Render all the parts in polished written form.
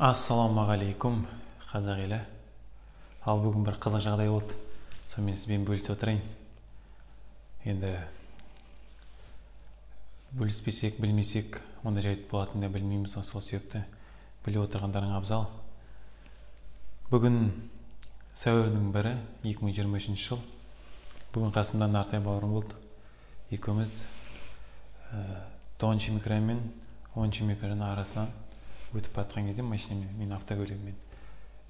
Ассалаумағалейкум, қазақ елі. Ал бүгін бір қызық жағдай болды. Сонымен сізбен бөлісе отырайын. Енді бөліспесек, білмесек, ондай жайт болатынын да білмейміз, сол себепті біліп отырғандарың абзал. Бүгін сәуірдің 1-і, 2023 жыл. Бүгін қасымда Нартай бауырым болды. Екеуміз 9-шы микрорайон мен 10-шы микрорайон арасынан өтіп батқан кезде машинамен, мен автокөлігіммен,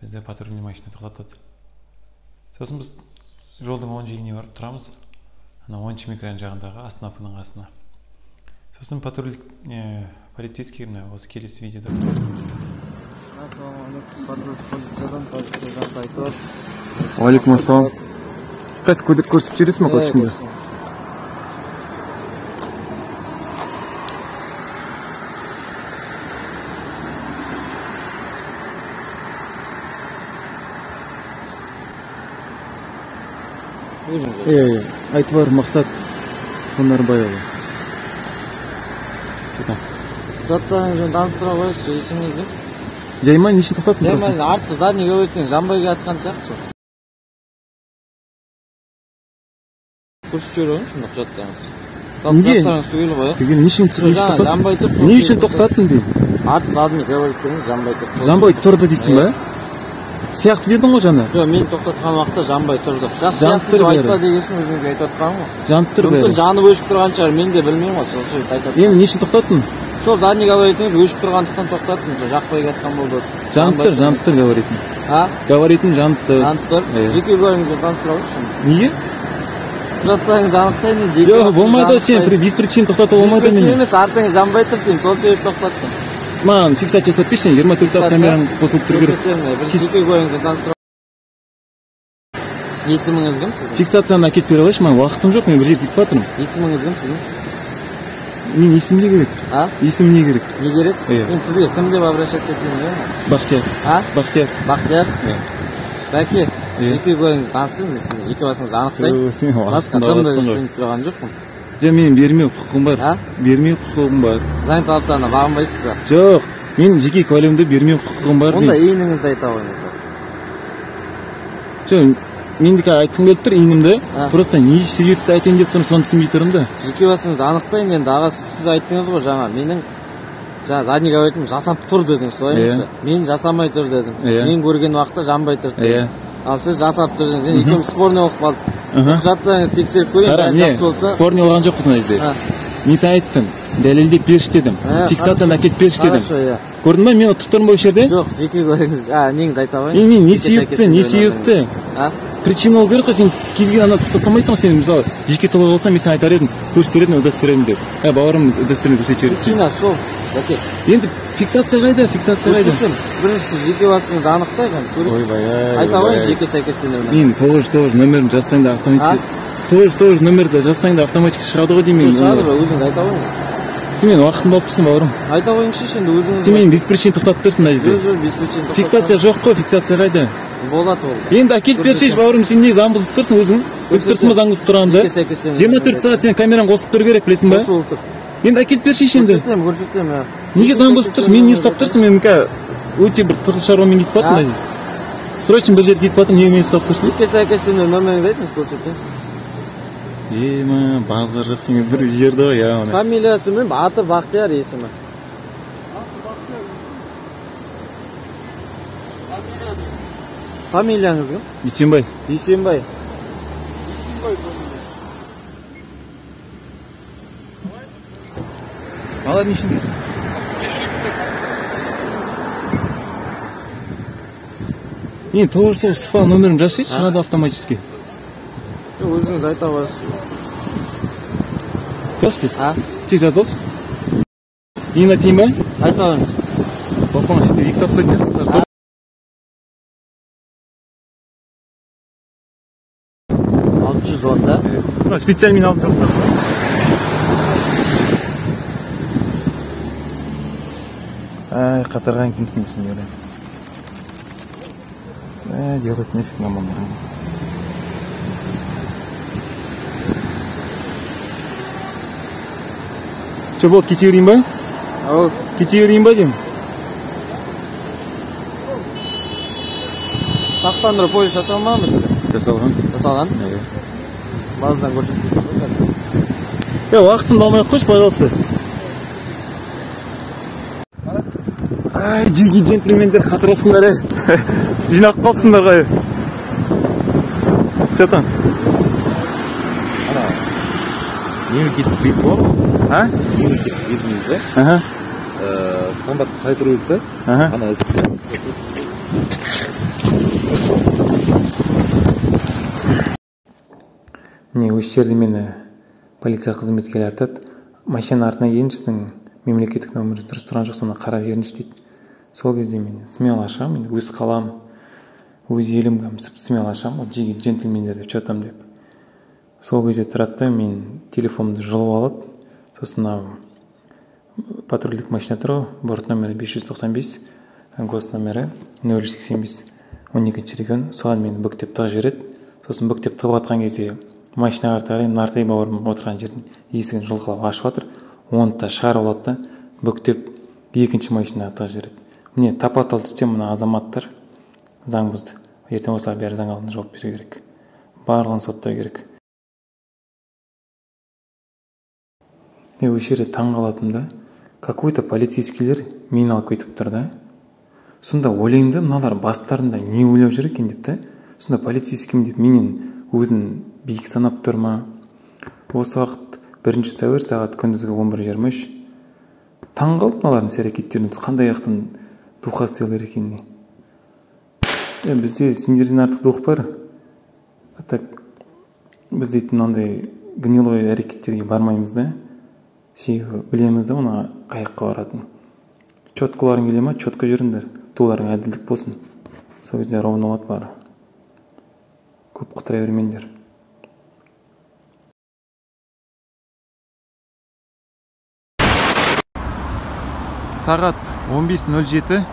бізді патрульный машина тоқтатады. Сосын біз жолдың оң жиегіне барып тұрамыз, ана 10-шы микрорайон жағындағы Астана-Ның қасына. Сосын патруль полицейский мына осы келесі видеода. Уалейкум ассалам. Қазір көрсетіп жібересің бе көшкенде? Айтыбар Мақсат Қонарбайұлы. Құжаттарыңызбен таныстыра қоясыз, есіміңіз кім? Жай ма, не үшін тоқтаттың? Жай ма, артқы задний көбейткен жанбай келатқан сияқты сол. Көрсетіп жіберіңізші мына құжаттарыңызды. Неге? Құжаттарыңыз түгел ғой. Түгел, не үшін тоқтаттың? Жанбай тұр. Не үшін тоқтаттың деймін? Артқы задний көбейткен жанбай тұр. Жанбай тұрды дейсің ба? Сияқты дедің ғой жаңа? Жоқ, мен тоқтатқан уақытта жанбай тұрды. Жақсы сияқты деп айтпа дегесін өзіңізге айтып отқаным ғой. Жанып тұр бәрі. Мүмкін жанып өшіп тұрған шығар, мен де білмеймін ғой, сол себепті айтып. Енді не үшін тоқтаттың? Сол задний габаритіңіз өшіп тұрғандықтан тоқтаттым, сол жақпай кеткен болды. Жанып тұр, жанып тұр габаритің. А? Габаритің жанып тұр. Жанып тұр. Жеке куәлігіңізбен таныстыра алайықшы. Неге? Құжаттарыңызды анықтайын енді. Жоқ, болмайды, сен без причин тоқтатуға болмайды. Без причин емес, артыңыз жанбай тұр деймін, сол себепті тоқтаттым. Маған фиксация жасап берші, 24 сағат камераң қосылып тұру керек. Жеке куәлігіңізбен таныстыра. Есіміңіз кім сіздің? Фиксацияны әкеліп бере алайыншы, маған уақытым жоқ, мен бір жерге кетіп жатырмын. Есіміңіз кім сіздің? Мен есім не керек? А? Есім не керек? Не керек? Мен сізге кім деп обращаться етейін деймін? Бақтияр. А? Бақтияр. Бақтияр? Иә. Бәке, жеке куәлігіңізді таныстырыңыз, мен сіздің жеке басыңызды анықтайын. Басқа дымды істеп тұрған жоқпын. Жоқ, менің бермеу құқығым бар. Бермеу құқығым бар. Заң талаптарына бағынбайсыз ба? Жоқ, мен жеке куәлігімді бермеу құқығым бар. Онда ИИН-іңізді айта қойыңыз жақсы. Жоқ, мен де айтқым келіп тұр ИИН-імді. Просто не себепті айтайын деп тұрмын, соны түсінбей тұрмын да. Жеке басыңызды анықтайын енді, аға, сіз айттыңыз ғой жаңа, менің жаңа задний габаритім жасап тұр дедіңіз, солай емес пе? Мен жасамай тұр дедім. Мен көрген уақытта жанбай тұр дедім. Ал сіз жасап тұр дедіңіз. Енді екеуміз спорный болып қалдық. Құжаттарыңызды тексеріп көрейін, бәрі жақсы болса. Спорный болған жоқпыз мына жерде. Мен саған айттым, дәлелдеп берші дедім. Фиксацияны әкеліп берші дедім. Көрдің ба, мен ұтып тұрмын ба осы жерде? Жоқ, жеке куәлігіңіз, неңізді айта қояйын. Мен не себепті, не себепті? Причина болу керек қой, сен кез келген адамды тоқтата алмайсың ғой, сен мысалы жеке тұлға болсаң, мен саған айтар едім, көрсетер едім, удостоверение деп. Бауырым, удостоверение көрсетіп жіберсін. Причина сол, бәке. Енді фиксация қайда, фиксация қайда? Көрсетемін. Бірінші жеке басыңызды анықтайық енді, көрейік. Ойбай-ай. Айта қояйын жеке сәйкестендірме. Мен 909 нөмірін жазсаң да автоматически 909 нөмірді жазсаң да автоматически шығады ғой деймін. Шығады ба, өзіңіз айта қойыңыз. Сен менің уақытымды алып тұрсың, бауырым. Айта қойыңызшы енді өзіңіз. Сен мені без причин тоқтатып тұрсың мына жерде. Жоқ, без причин тоқтатып. Фиксация жоқ қой, фиксация қайда? Болады ол. Енді әкеліп берші, бауырым, сен не заң бұзып тұрсың өзің? Біліп тұрсың ба заң бұзып тұрғаныңды? 24 сағат сен камераң қосып тұру керек, білесің ба? Қосылып тұр. Енді әкеліп берші енді. Көрсетемін, көрсетемін. Неге заң бұзып тұрсың? Мені не ұстап тұрсың? Мен қазір өте бір тығыз шаруамен кетіп жатырмын. Срочно бір жерге кетіп жатырмын, неге мені ұстап тұрсың? Жеке сәйкестендіру нөміріңізді айтыңыз, көрсетемін. Ема, базар жоқ сенге бір жерді ғой, я оны. Фамилиясы мен аты Бақтияр есімі. Фамилияңыз кім? Дүйсенбай. Дүйсенбай. Алар не үшін? Мен 909 СФА нөмірін жазсайшы, шығады автоматически. Өзіңіз айта қоясыз. Жазшы тез. Тез жазылшы. Мен айтайын ба? Айта қойыңыз. Бапаң, сендер екі сағат сайт сияқтысыңдар. 610 да? Мына специально мен алып тұрмын. Ай, қатырған кімсің ішінде. Делать нефиг мамандар. Че болды, кете берейін ба? Ау. Кете берейін ба деймін? Сақтандыру полис жасалмаған ба сізде? Жасалған. Жасалған? Иә. Базадан көрсетпейді ғой қазір. Уақытымды алмай ақ қойшы, пожалуйста. Ай, жеке джентльмендер қатырасыңдар, жиналып қалыпсыңдар ғой. Че там? Ана мемлекеттік белгі бар ғой. А? Мемлекеттік белгіміз да. Аха. Стандартқа сай тұру керек та. Аха. Ана міне осы жерде мені полиция қызметкерлері айтады, машинаның артына келіңізші, сіздің мемлекеттік нөміріңіз дұрыс тұрған жоқ, соны қарап жіберіңізші дейді. Сол кезде мен смело ашамын, енді өз қалам, өз елім, смело ашамын, ол жеке джентльмендер деп, че там деп. Сол кезде тұрады да, мен телефонымды жұлып алады, сосын мынау патрульдік машина тұр ғой, борт номері 595, гос номері 0385, 12 регион, соған мені бүктеп тығып жібереді. Сосын бүктеп тығып жатқан кезде машинаға қарай Нартай бауырым отырған жердің есігін жұлқылап ашып жатыр, оны да шығарып алады да, бүктеп екінші машинаға тығып жібереді. Міне тапа-тал түсте мына азаматтар заң бұзды. Ертең осылар бәрі заң алдында жауап беру керек. Барлығын соттау керек. Мен осы жерде таң қалатыным да, какой-то полицейскийлер мені алып кетіп тұр да. Сонда ойлаймын да, мыналар бастарында не ойлап жүр екен деп та. Сонда полицейскиймін деп менен өзін биік санап тұр ма? Осы уақыт 1 сәуір сағат күндізгі 11:23. Таң қалып мыналардың іс әрекеттеріне, қандай жақтан духастыйлар екеніне. Бізде сендерден артық дух бар. А так біз дейтін мынандай гнилой әрекеттерге бармаймыз да. Себебі білеміз да оны қай жаққа баратынын. Четколарың келе ма, четко жүріңдер. Туларың әділдік болсын. Сол кезде ровно болады бары. Көп құтыра бермеңдер. Сағат 15:07.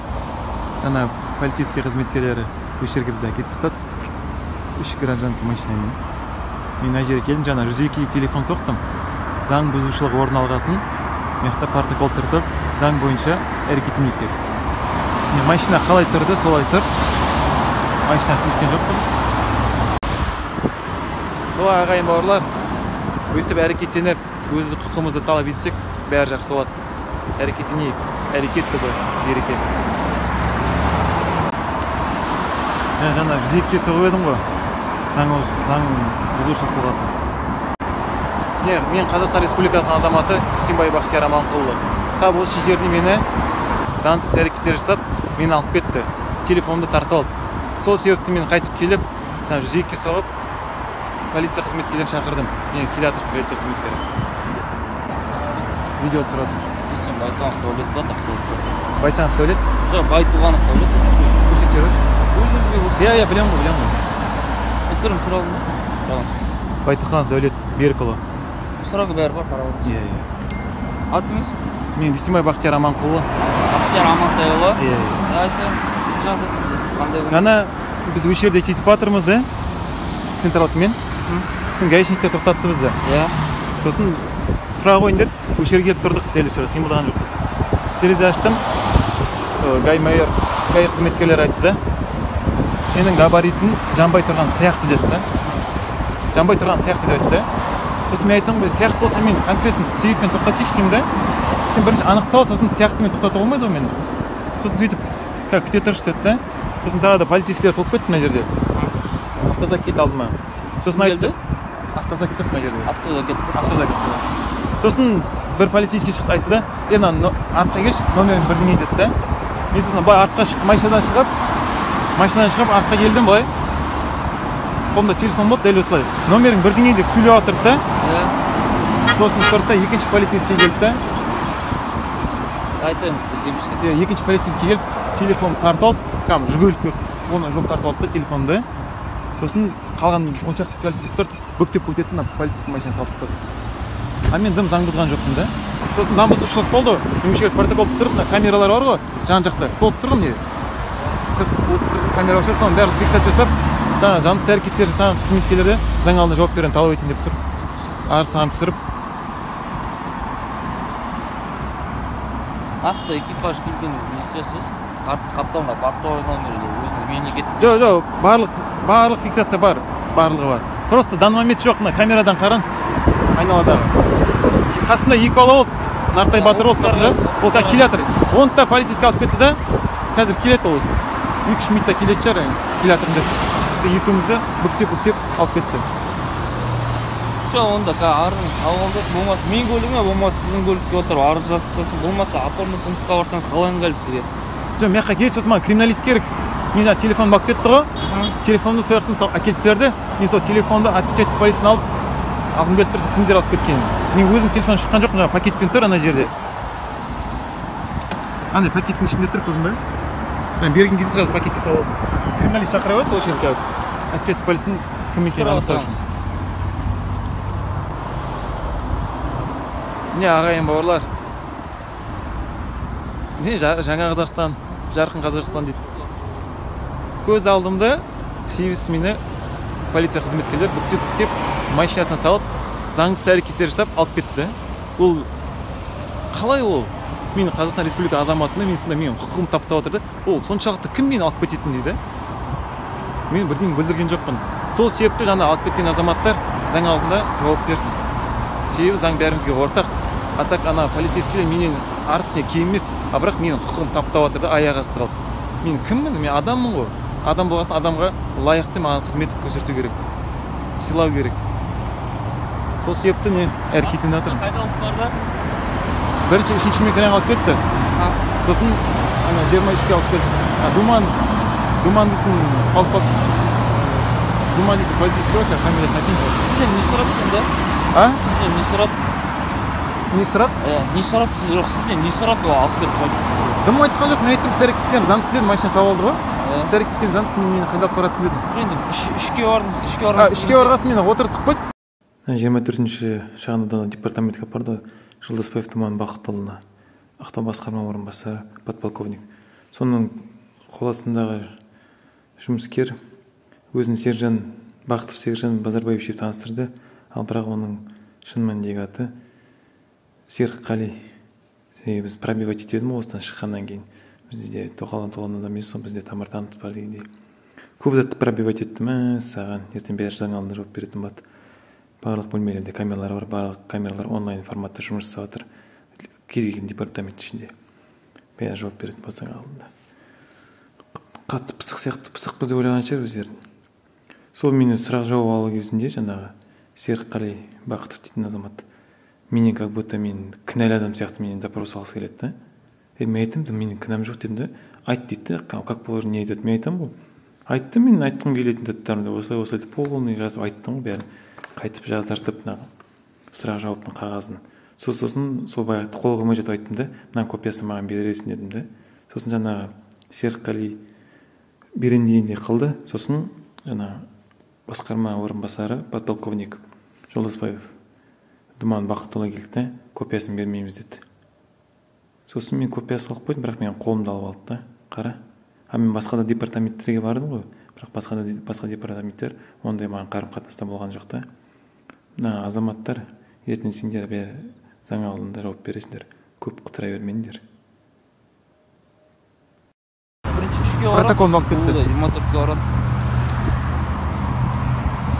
Ана полицейский қызметкерлері осы жерге бізді әкеліп тастады. 3 гражданка машинамен. Мен мына жерге келдім, жаңа 102-ге телефон соқтым. Заң бұзушылық орын алғасын, мына жақта протокол түртіп, заң бойынша әрекеттенейік деп. Міне машина қалай тұрды, солай тұр. Машина тиіскен жоқпын. Солай ағайын бауырлар, өстіп әрекеттеніп, өз құқығымызды талап етсек, бәрі жақсы болады. Әрекеттенейік, әрекет түбі береке. Мен жаңа 102-ге соғып едім ғой, заң бұзушылық болғасын. Мен Қазақстан Республикасының азаматы Дүйсенбай Бақтияр Аманқұлұлы. Тап осы жерде мені заңсыз әрекеттер жасап, мені алып кетті. Телефонымды тартып алды. Сол себепті мен қайтып келіп, жаңа 102-ге соғып, полиция қызметкерлерін шақырдым. Мен келе жатыр полиция қызметкері. Видео түсіріп. Есім Байтуғанов Дәулет ба? Байтанов Дәулет? Жоқ, Байтуғанов Дәулет. Көрсетіп жіберші. Өзіңізге көрсетіп. Иә, иә, білемін ғой, білемін ғой. Түрін түсіре алдым ба? Байтуғанов Дәулет Берікұлы. Сұрағы бәрі бар, қарап отырсыз. Иә, иә. Атыңыз? Мен Дүйсенбай Бақтияр Аманқұлы. Бақтияр Амантайұлы. Иә, иә. Айтыңыз, жағдай сізде қандай? Ана біз осы жерде кетіп жатырмыз да, централкамен. Сосын гаишниктер тоқтатты бізді. Иә. Сосын тұра қойын деді, осы жерге келіп тұрдық, дәл осы жерге қимылдаған жоқпыз. Терезе аштым, сол ГАИ майор, ГАИ қызметкерлері айтты да, сенің габаритің жанбай тұрған сияқты деді да. Жанбай тұрған сияқты деп айтты да. Сосын мен айттым ғой, сияқты болса мен конкретно себеппен тоқтатшы деймін да. Сен бірінші анықтал, сосын сияқтымен тоқтатуға болмайды ғой мені. Сосын сөйтіп, күте тұршы деді да. Сосын тағы да полицейскийлер толып кетті мына жерде. Автозак келді алдыма. Сосын айтты. Автозак кетті мына жерде. Автозак кетті. Автозак кетті. Сосын бір полицейский шықты, айтты да, е мына артқа келші, номерің бірдеңе деді да. Мен сосын былай артқа шықтым, машинадан шығып артқа келдім былай. Қолымда телефон болды, дәл осылай. Номерің бірдеңе деп сөйлеп отырды да. Сосын тұрды да, екінші полицейский келді да. Айтайын, бізге емес. Екінші полицейский келіп, телефон тартып алды, кәдімгі жүгіріп келіп, оны жұлып тартып алды да телефонды. Сосын қалған 10 шақты полицейский тұрды, бүктеп өтетін мына полицейский машина салып тастады. А мен дым заң бұзған жоқпын да. Сосын заң бұзушылық болды. Мен протокол тұрып, мына камералар бар ғой, жан жақта толып тұр ғой міне. 30-40 камера бар, соның бәрін фиксация жасап, жаңа заңсыз әрекеттер жасаған қызметкерлерді заң алдында жауап беруін талап етейін деп тұр. Арыз түсіріп. Нақты экипаж келген не істейсіз? Қапталға бортовой номерді, өзінің Мемлекеттік. Жоқ, барлық фиксация бар, барлығы бар. Просто данный момент жоқ, мына камерадан қараң, айналадағы. Қасында екі бала болды, Нартай батыр болды қасында. Ол қазір келе жатыр. Оны да полицейский алып кетті да, қазір келеді ол. 2-3 минутта келетін шығар, келе жатырмын деп. Екеумізді бүктеп-бүктеп алып кетті. Жоқ, онда арыз алғанда болмаса мен көлігіме, болмаса сіздің көлікке отырып арыз жазып тастасын, болмаса опорный пунктқа барсаңыз қалай ыңғайлы сізге? Жоқ, мына жаққа келді, сосын маған криминалист керек. Мен жаңа телефонымды алып кетті ғой. Телефонымды сол жақтан әкеліп берді. Мен сол телефонды отпечаток полициядан алып, алғым келіп тұр, кімдер алып кеткенін. Мен өзім телефон шыққан жоқпын, жаңа пакетпен тұр ана жерде. Андай пакеттің ішінде тұр, көрдің бе? Мен берген кезде сразу пакетке салып алдым. Криминалист шақыра ғой сол жерге. Отпечаток полицияның кім екенін анықтау үшін. Міне ағайын бауырлар. Міне жаңа Қазақстан, жарқын Қазақстан дейді. Көз алдымда себепсіз мені полиция қызметкерлері бүктеп-бүктеп машинасына салып, заңсыз әрекеттер жасап алып кетті. Ол қалай ол? Мен Қазақстан Республика азаматымын, мен сонда менің құқығым таптап отыр да. Ол соншалықты кім мені алып кететін дейді? Мен бірдеңе бүлдірген жоқпын. Сол себепті жаңа алып кеткен азаматтар заң алдында жауап берсін. Себебі заң бәрімізге ортақ. А так ана полицейскийлер менен артық не кем емес, а бірақ менің құқығым таптап отыр да, аяқ асты қалып. Мен кіммін? Мен адаммын ғой. Адам болған соң адамға лайықты маған қызмет көрсету керек, сыйлау керек. Сол себепті не әрекеттеніп жатырмын. Қайда алып барды? Бірінші 3-ші микрорайонға алып кетті. Сосын ана 23-ке алып кетті. Думан дейтін алып қалды. Думан дейтін полицейский бар, фамилиясын айтайын. Сізден не сұрап сонда? А? Сізден не сұрап? Не сұрап? Не сұрап сіз жоқ, сізден не сұрап ол алып кетті полицейский? Дым айтқан жоқ, мен айттым, сіз әрекеттен заңсыз дедім, машина салып алды ғой. Сіз әрекеттен заңсыз, мені қайда алып баратсың дедім. Енді үшке бардыңыз, үшке барғансыз. Үшке барғасын мені отырғызып қойды. 24-ші шағын аудандық департаментке апарды Жолдасбаев Думан Бақытұлына, Ақтау басқарма орынбасары, подполковник. Соның қол астындағы жұмыскер өзін Сержан Бақытов Сержан Базарбаевич деп таныстырды, ал бірақ оның шын мәніндегі аты Серікқали. Себебі біз пробивать етедім осыдан шыққаннан кейін. Бізде тоқалан толған адам емес, бізде тамыр таныс бар дегендей. Көп затты пробивать еттім, саған ертең бәрі заң алдында жауап беретін болады. Барлық бөлмелерде камералар бар, барлық камералар онлайн форматта жұмыс жасап жатыр. Кез келген департамент ішінде бәрі жауап беретін болады заң алдында. Қатты пысық сияқты, пысықпыз деп ойлаған шығар өздерін. Сол мені сұрақ жауап алу кезінде жаңағы Серікқали Бақытов дейтін азамат менен как будто мен кінәлі адам сияқты менен допрос алғысы келеді да. Мен айттым, менің кінәм жоқ дедім да. Айт дейді, как положено не айтады. Мен айтамын ғой. Айттым, мен айтқым келетін заттарымды осылай осылай деп полный жазып айттым ғой бәрін. Қайтып жаздыртып мына сұрақ жауаптың қағазын. Сосын сол баяғы қол қоймай жатып айттым да, мынаның копиясын маған бересің дедім да. Сосын жаңағы Серікқали берейін дегендей қылды. Сосын жаңағы басқарма орынбасары подполковник Жолдасбаев Думан Бақытұлы келді да, копиясын бермейміз деді. Сосын мен копиясын алып қойдым, бірақ менің қолымды алып алды да, қара. А мен басқа да департаменттерге бардым ғой, бірақ басқа департаменттер ондай маған қарым-қатынаста болған жоқ та. Мына азаматтар, ертең сендер бәрі заң алдында жауап бересіңдер, көп құтыра бермеңдер. Бірінші 3-ке барады, протоколын алып кетті. 24-ке барады.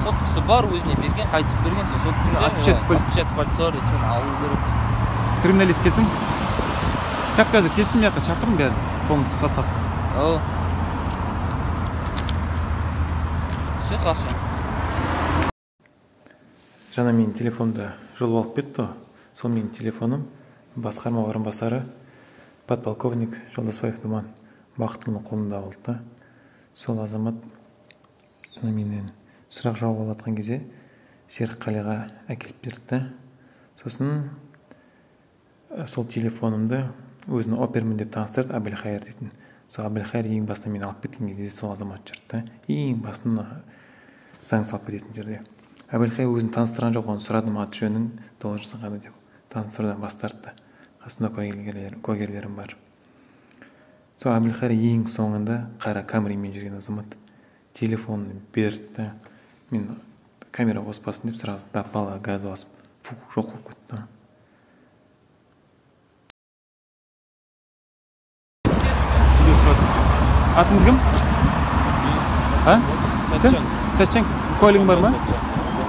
Соткасы бар, өзіне берген, қайтып берген, сол соткада отпечаток пальца бар, соны алу керек. Криминалист келсін. Тап қазір келсін, мен шақырдым бәрін, полностью состав. Ау. Все хорошо. Жаңа менің телефонымды жұлып алып кетті. Сол менің телефоным басқарма орынбасары подполковник Жолдасбаев Думан Бақытұлының қолында болды да. Сол азамат менен сұрақ жауап алып жатқан кезде Серікқалиға әкеліп берді да. Сосын сол телефонымды өзінің опермін деп таныстырды, Әбілхайыр дейтін. Сол Әбілхайыр ең басында мені алып кеткен кезде сол азамат жүрді да. Ең басында заң салып кететін жерде. Әбілхайыр өзін таныстырған жоқ, оны сұрадым аты жөнін, должностың қандай деп. Таныстырудан бас тартты. Қасымда куәгерлерім бар. Сол Әбілхайыр ең соңында қара Камримен жүрген азамат телефонын берді да. Мен камера қоспасын деп сразу бала газ басып, фу, жоқ болып кетті. Атыңыз кім? А? Кім? Сәтжан, куәлігің бар ма?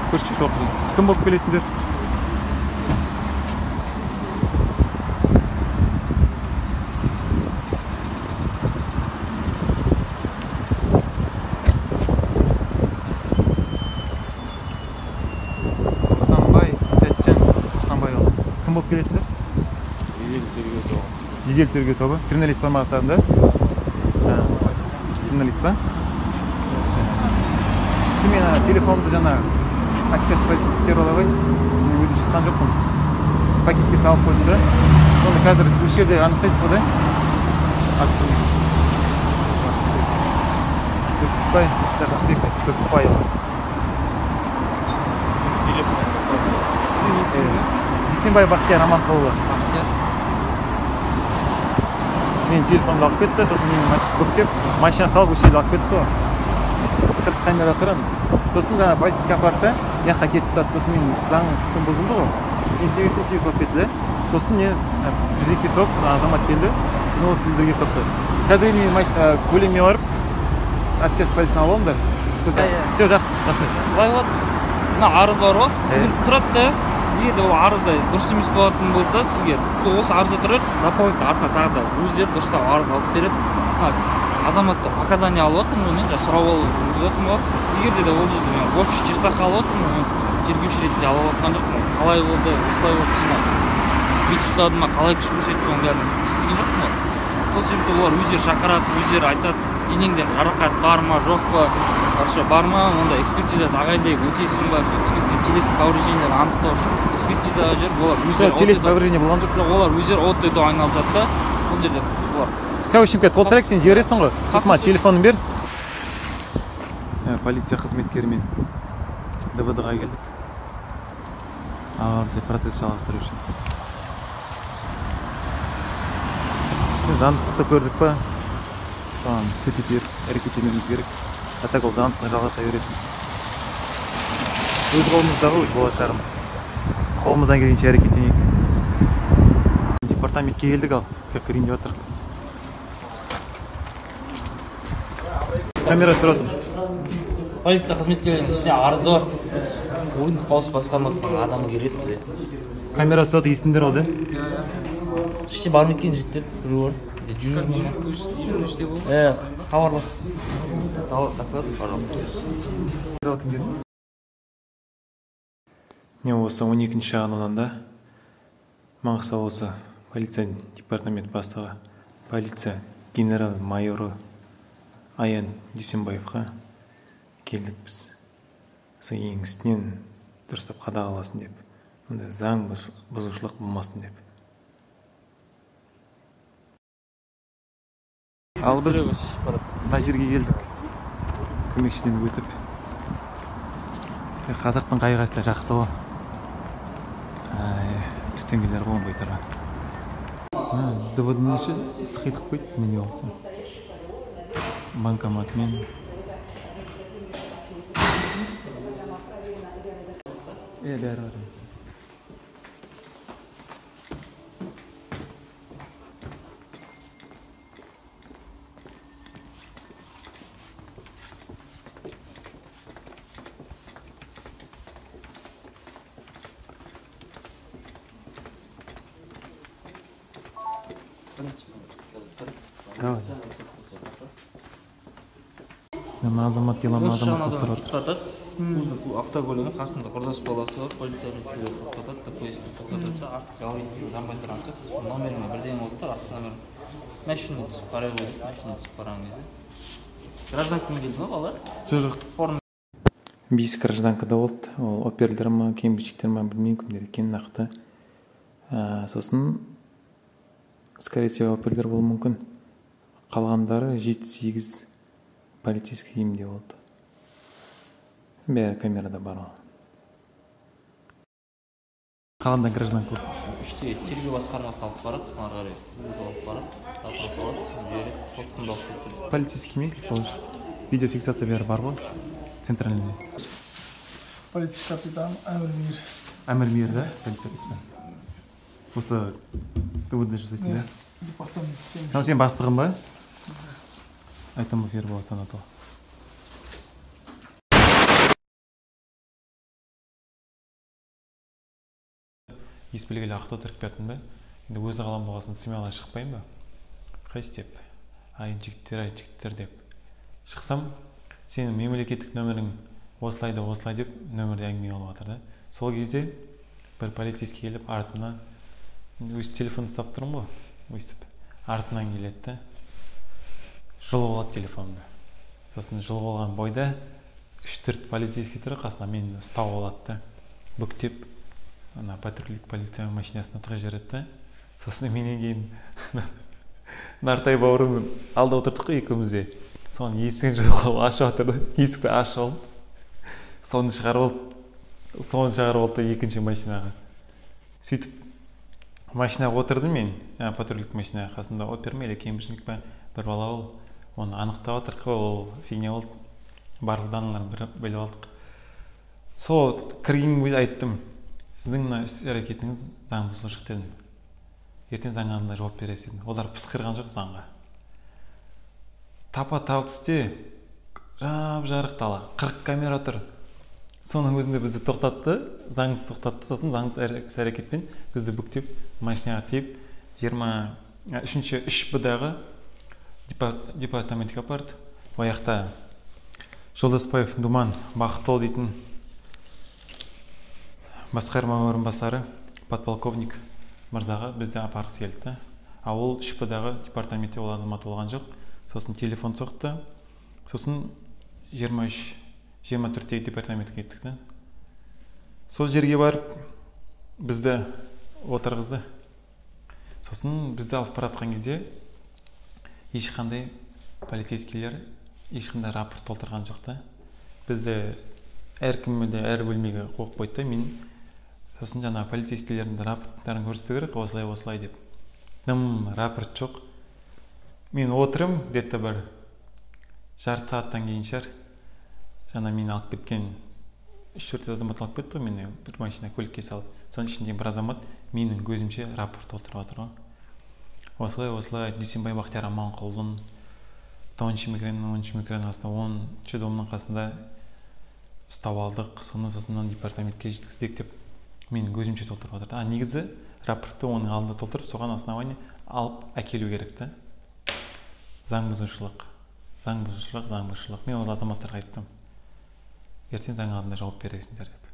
Көрші, жоқ. Кім болып келесіңдер? Тоқсанбай, Сәтжан, Тоқсанбайұлы. Кім болып келесіңдер? Жедел тергеу тобы. Криминалист бар ма астарында? Криминалист па? Мен телефонымды жаңа отчет полиция тексеріп ала қойды. Мен өзім шыққан жоқпын. Пакетке салып қойдым да. Соны қазір осы жерде анықтайсыз ғой да? Бүркітбай, Жақсыбек, Бүркітбайұлы. Сіздің есіміңіз? Дүйсенбай Бақтияр Аманқұлұлы. Бақтияр. Мен телефонымды алып кетті, сосын мені бүктеп, машина салып осы жерде алып кетті ғой. Қырық камера тұрамын. Сосын жаңа полицейский апарды да, мына кетіп тұрады. Сосын мен заң құқығым бұзылды ғой. Мен себепсіз себепсіз алып кетті да. Сосын мен 102-ге соғып, азамат келді. Сосын ол сіздерге соқты. Қазір мен машина көлігіме барып, отчет полицияны алып алыңдар. Все, жақсы, рахмет. Былай болады. Мына арыз бар ғой, тігіліп тұрады да. Егер де ол арызда дұрыс емес болатын болса, сізге осы арызда тұрады, дополнительно артына тағы да өздері дұрыстап арыз алып береді. Азаматтар показания алып отырмын ғой, мен жаңа сұрау алып жүргізіп отырмын ғой. Егер де ол жерде мен общий чертах алып отырмын, мен тергеуші ретінде ала жатқан жоқпын. Қалай болды, осылай болды, сені бүйтіп ұстады ма, қалай күш көрсетті, соның бәрін естіген жоқпын ғой. Сол себепті олар өздері шақырады, өздері айтады, денеңде жарақат бар ма, жоқ па, хорошо бар ма, онда экспертиза тағайындайық, өтесің ба, сол экспертиза телесный повреждениелерді анықтау үшін экспертизаға жіберіп, олар өздері телесный повреждение болған жоқ. Олар өздері от и до айналысады да, ол жерде олар. Короче, толтырайық, сен жібересің ғой. Сосын маған телефонын бер. Полиция қызметкерімен ДВД-ға келдік. Ары процесс жалғастыру үшін. Заңсыздықты көрдік па? Соған төтеп беріп әрекет етуіміз керек. А так ол заңсыздық жалғаса беретін. Өз қолымыздағы өз болашағымыз. Қолымыздан келгенше әрекеттенейік. Департаментке келдік ал, кірейін деп жатырмық. Камера түсіріп жатырмын. Полиция қызметкерлерінің үстіне арызы бар. Ойындық қауіпсіздік басқармасының адамы келеді бізге. Камера түсіріп жатыр, естіңдер ғой, да? Іште бар ма екен жігіттер? Біреу бар. Дежурный іште болды. Хабарласып. Доклад, пожалуйста. Не осы 12-ші шағын ауданда Маңғыстау облысы полиция департамент бастығы полиция генерал-майоры Аян Дүйсенбаевқа келдік біз. Осы ең үстінен дұрыстап қадағаласын деп, ондай заң бұзушылық болмасын деп. Ал біз мына жерге келдік. Көмекшіден өтіп. Қазақтың қай-қайсысы жақсы ғой. Үстеңгілер ғой оңбай тұрған. ДВД-ның іші сықитып қойды, не болса. Банкоматмен. Бәрі бар. Мына азамат еламын азамат тапсырып жатыр. Өзінің автокөлігінің қасында құрдас баласы бар, полиция қызметкерлері тоқтатады, ДПС тоқтатады да, артқы габаритін жанбай тұрған шығар. Номеріне бірдеңе болып тұр, артқы номерін. Машина түсіп қарай қойдық, машина түсіп қараған кезде. Гражданкамен келді ма бала? Жоқ. 5 гражданкада болды. Ол оперлер ма, кембриджиктер ма, білмеймін кімдер екенін нақты. Сосын, скорее всего, оперлер болуы мүмкін. Қалғандары 7-8 полицейский киімде болды. Бәрі камерада бар ғой. Қалғанда гражданка болды. 3-те тергеу басқармасына алып барады, сосын ары қарай өзі алып барады, допрос алады, сосын жібереді, сот тыңдаушы болып. Полицейский ме? Видеофиксация бәрі бар ғой. Центральный. Полиция капитан Әмір. Әмір Мейір, да? Полиция капитан. Осы ДВД жасайсың, да? Департамент. Мынау сен бастығың ба? Айтамов Ерболат Санатұлы. Ес білгелі Ақтау тұрып келаттым да. Енді өз қалам болғасын смело шықпаймын ба? Қайсы деп. Ай жігіттер, ай жігіттер деп. Шықсам, сенің мемлекеттік нөмірің осылай да осылай деп нөмірде әңгіме болып жатыр да. Сол кезде бір полицейский келіп артынан, өз телефон ұстап тұрмын ғой, өйстіп артынан келеді да, жұлып алады телефонымды. Сосын жұлып алған бойда 3-4 полицейский тұр қасына, мені ұстап алады да, бүктеп ана патрульдік полиция машинасына тығып жібереді да. Сосын менен кейін Нартай бауырым алда отырдық қой екеуміз де. Соның есігін жұлып ашып жатыр да, есікті ашып алып, соны шығарып алды, соны шығарып алды да екінші машинаға. Сөйтіп машинаға отырдым мен, патрульдік машинаға, қасымда опер ме или кембриджник па бір бала ол, оны анықтап жатыр қой, ол фигня болды, барлық даналарын біліп алдық. Сол кірген кезде айттым, сіздің мына іс әрекетіңіз заң бұзушылық дедім. Ертең заң алдында жауап бересіз дедім. Олар пысқырған жоқ заңға. Тапа-тал түсте жап-жарық дала, 40 камера тұр. Соның өзінде бізді тоқтатты, заңсыз тоқтатты, сосын заңсыз іс әрекетпен бізді бүктеп машинаға тиеп 23-ші 3Б-дағы департаментке апарды. Ол жақта Жолдасбаев Думан Бақытұлы дейтін басқарма орынбасары подполковник мырзаға бізді апарғысы келді да. А ол 3Б-дағы департаментте ол азамат болған жоқ. Сосын телефон соқты. Сосын 23-24-тегі департаментке кеттік та. Сол жерге барып бізді отырғызды. Сосын бізді алып бара жатқан кезде ешқандай полицейскийлер ешқандай рапорт толтырған жоқ та. Бізді әркімді әр бөлмеге қойып қойды да. Мен сосын жаңа полицейскийлердің рапорттарын көрсету керек, осылай осылай деп. Дым рапорт жоқ. Мен отырым, где-то бір жарты сағаттан кейін шығар. Жаңа мені алып кеткен 3-4 азамат алып кетті ғой мені бір машина көлікке салып. Соның ішінде бір азамат менің көзімше рапорт толтырып жатыр ғой. Осылай осылай Дүйсенбай Бақтияр Аманқұлдың 10-шы микрорайонның 10-шы микрорайонның қасында 10-шы домның қасында ұстап алдық. Соны сосын департаментке жеткіздік деп менің көзімше толтырып жатыр. А негізі рапортты оның алдында толтырып, соған основание алып әкелу керек та. Заң бұзушылық, заң бұзушылық, заң бұзушылық. Мен ол азаматтарға айттым, ертең заң алдында жауап бересіңдер деп.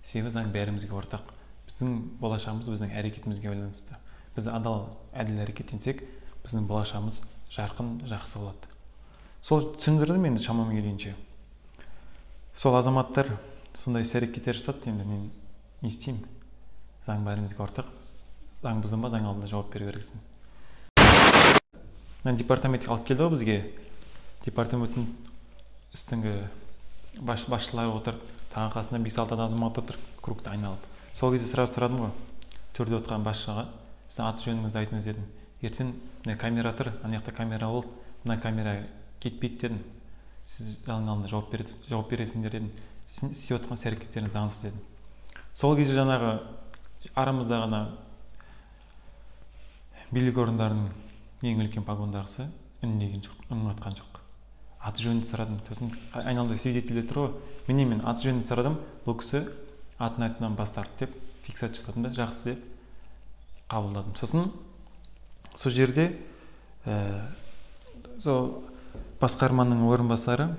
Себебі заң бәрімізге ортақ. Біздің болашағымыз біздің әрекетімізге байланысты. Біз адал, әділ әрекеттенсек, біздің болашағымыз жарқын, жақсы болады. Сол түсіндірдім енді шамам келгенше. Сол азаматтар сондай іс әрекеттер жасады, енді мен не істеймін? Заң бәрімізге ортақ. Заң бұздың ба, заң алдында жауап беру керексің. Мына департаментке алып келді ғой бізге. Департаменттің үстіңгі басшылары отыр, тағы қасында 5-6 азамат отыр, кругты айналып. Сол кезде сразу сұрадым ғой, төрде отырған басшыға, сіз аты жөніңізді айтыңыз дедім. Ертең мына камера тұр, ана жақта камера болды, мына камера кетпейді дедім. Сіз заң алдында жауап бересіңдер дедім. Сіз істеп отырған іс әрекеттеріңіз заңсыз дедім. Сол кезде жаңағы арамыздағы ана билік орындарының ең үлкен погондағысы үндеген жоқ, үн қатқан жоқ. Аты жөнін сұрадым. Сосын айналда свидетельдер тұр ғой. Міне мен аты жөнін сұрадым, бұл кісі атын айтудан бас тартты деп фиксация жасадым да, жақсы деп қабылдадым. Сосын сол жерде сол басқарманың орынбасары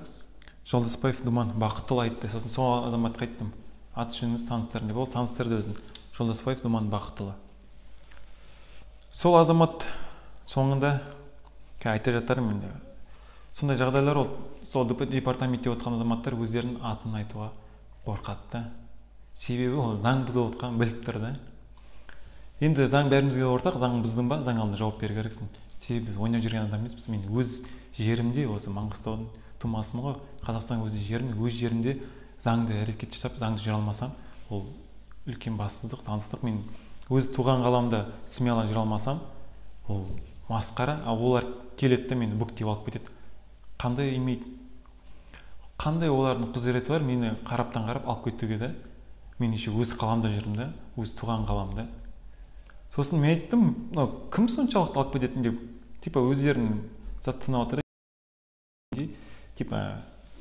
Жолдасбаев Думан Бақытұлы айтты. Сосын сол азаматқа айттым, аты жөніңізді таныстырың деп. Ол таныстырды өзін, Жолдасбаев Думан Бақытұлы. Сол азамат соңында айта жатармын енді. Сондай жағдайлар ол, сол департаментте отырған азаматтар өздерінің атын айтуға қорқады да. Себебі ол заң бұзып отқанын біліп тұр да. Енді заң бәрімізге ортақ, заң бұздың ба, заң алдында жауап беру керексің. Себебі біз ойнап жүрген адам емеспіз. Мен өз жерімде, осы Маңғыстаудың тумасымын ғой, Қазақстан өз жерім, өз жерімде заңды әрекет жасап, заңды жүре алмасам, ол үлкен бассыздық, заңсыздық. Мен өз туған қаламда смело жүре алмасам, ол масқара. А олар келеді де мені бүктеп алып кетеді. Қандай имеет, қандай олардың құзыреті бар мені қараптан қарап алып кетуге да. Мен еще өз қаламда жүрмін да, өз туған қаламда. Сосын мен айттым, мынау кім соншалықты алып кететін деп, типа өздерінің зат сынап отыр, типа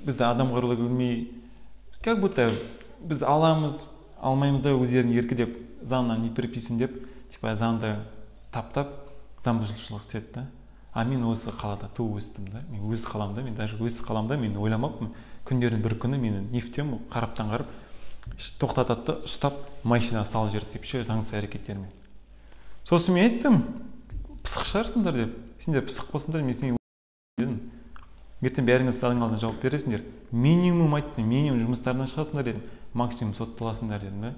бізді адам құрлы көрмей, как будто біз аламыз, алмаймыз да, өздерінің еркі деп, заңнан не приписан деп, типа заңды таптап, заң бұзушылық істеді да. А мен осы қалада туып өстім да, мен өз қаламда, мен даже өз қаламда мен ойламаппын, күндердің бір күні мені нефтем қараптан қарап тоқтатады да, ұстап машинаға салып жіберді деп ше, заңсыз әрекеттермен. Сосын мен айттым, пысық шығарсыңдар деп, сендер пысық болсыңдар, мен сені дедім. Ертең бәріңіз заңның алдында жауап бересіңдер. Минимум айттым, минимум жұмыстарынан шығасыңдар дедім, максимум сотталасыңдар дедім да.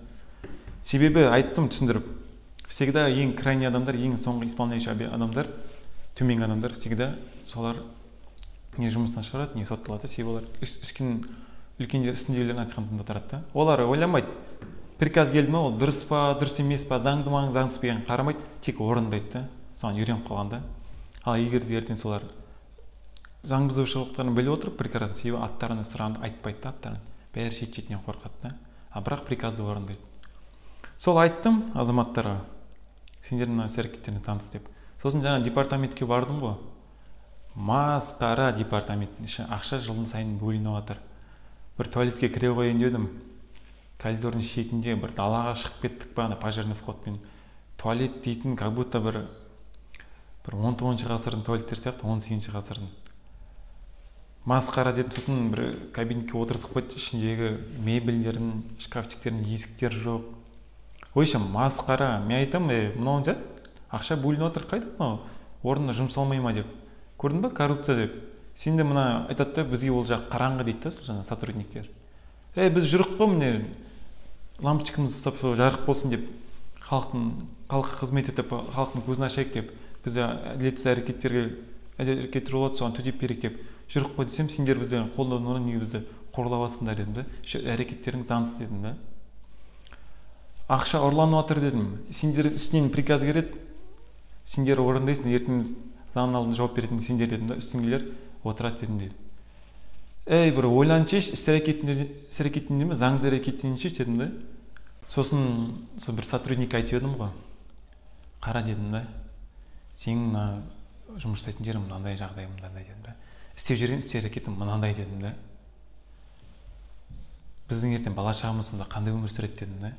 Себебі айттым түсіндіріп, всегда ең крайний адамдар, ең соңғы исполняющий адамдар, төменгі адамдар всегда солар не жұмыстан шығарады, не сотталады. Себебі олар үлкендер үстіндегілердің айтқанын тыңдатырады да. Олар ойламайды, приказ келді ма, ол дұрыс па, дұрыс емес па, заңды ма, заңсыз па екенін қарамайды, тек орындайды да. Соған үйреніп қалған да. Ал егер де ертең солар заң бұзушылықтарын біліп отырып, прекрасно, себебі аттарына сұрағанды айтпайды да, аттарын. Бәрі шет-шетінен қорқады да. А бірақ приказды орындайды. Сол айттым азаматтарға, сендердің мына іс-әрекеттеріңіз заңсыз деп. Сосын жаңа департаментке бардым ғой. Масқара департаменттің іші, ақша жылдың сайын бөлініп жатыр. Бір туалетке кіре қояйын дедім. Коридордың шетінде бір далаға шығып кеттік па, ана пожарный входпен. Туалет дейтін, как будто бір 19-шы ғасырдың туалеттері сияқты, 18-ші ғасырдың. Масқара дедім, сосын бір кабинетке отырғызып қойды, ішіндегі мебельдердің, шкафчиктердің есіктері жоқ. Ойша масқара, мен айтамын, мынау не? Ақша бөлініп отыр, қайда мынау? Орнына жұмсалмай ма деп. Көрдің ба, коррупция деп. Сен де мына айтады да, бізге ол жақ қараңғы дейді да, сол жаңа сотрудниктер. Біз жүрік қой, міне лампочкамызды ұстап сол жарық болсын деп, халыққа қызмет етіп, халықтың көзін ашайық деп, бізде әділетсіз әрекеттер болады, соған төтеп берейік деп жүрік қой десем, сендер бізді қолдаудың орнына неге бізді қорлап жатсыңдар дедім да. Әрекеттерің заңсыз дедім да. Ақша ұрланып жатыр дедім. Сендер үстінен приказ келеді, сендер орындайсың, ертең заңның алдында жауап беретін сендер дедім да, үстіңгілер отырады дедім дейді. Ей, бір ойланып шеш, іс-әрекетіңде ме, заңды әрекеттен шеш дедім да. Сосын сол бір сотрудникке айтып едім ғой. Қара дедім да, сенің мына жұмыс жасайтын жерің мынандай жағдай, мынандай дедім да. Істеп жүрген іс-әрекетің мынандай дедім да. Біздің ертең бала шағамыз сонда қандай өмір сүреді дедім да.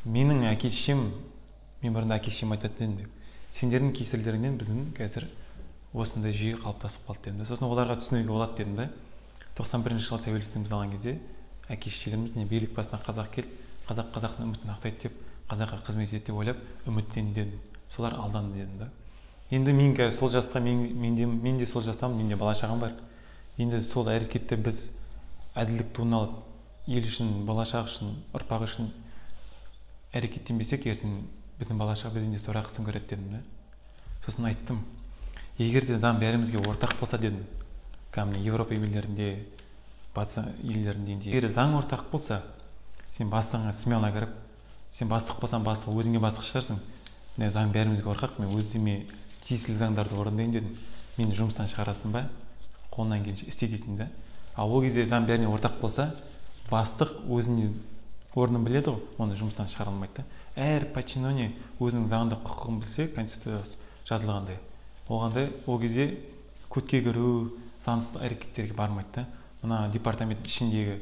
Менің әке шешем, мен бұрында әке шешем айтатын едім деп. Сендердің кесірлеріңнен біздің қазір осындай жүйе қалыптасып қалды дедім да. Сосын оларға түсінуге болады дедім да. 91 жылы тәуелсіздігімізді алған кезде әке шешелеріміз не билік басына қазақ келді, қазақ қазақтың үмітін ақтайды деп, қазаққа қызмет етеді деп ойлап үміттенді дедім. Солар алданды дедім да. Енді мен қазір сол жаста, мен де сол жастамын, менде бала шағам бар. Енді сол әрекетті біз әділдік туын алып, ел үшін, бала шаға үшін, ұрпақ үшін әрекеттенбесек, ертең біздің бала шаға бізден де сорақысын көреді дедім да. Сосын айттым, егер де заң бәрімізге ортақ болса дедім, кәдімгі Европа елдерінде, батыс елдерінде, егер де заң ортақ болса, сен бастығыңа смело кіріп, сен бастық болсаң бастық, өзіңе бастық шығарсың. Міне заң бәрімізге ортақ, мен өзіме тиесілі заңдарды орындайын дедім. Мені жұмыстан шығарасың ба, қолынан келгенше істе дейсің да. Ал ол кезде заң бәріне ортақ болса, бастық өзіне орнын біледі ғой, оны жұмыстан шығара алмайды да. Әр подчиненный өзінің заңды құқығын білсе, конституцияда жазылғандай, оғандай ол кезде көтке кіру, заңсыз әрекеттерге бармайды да. Мына департамент ішіндегі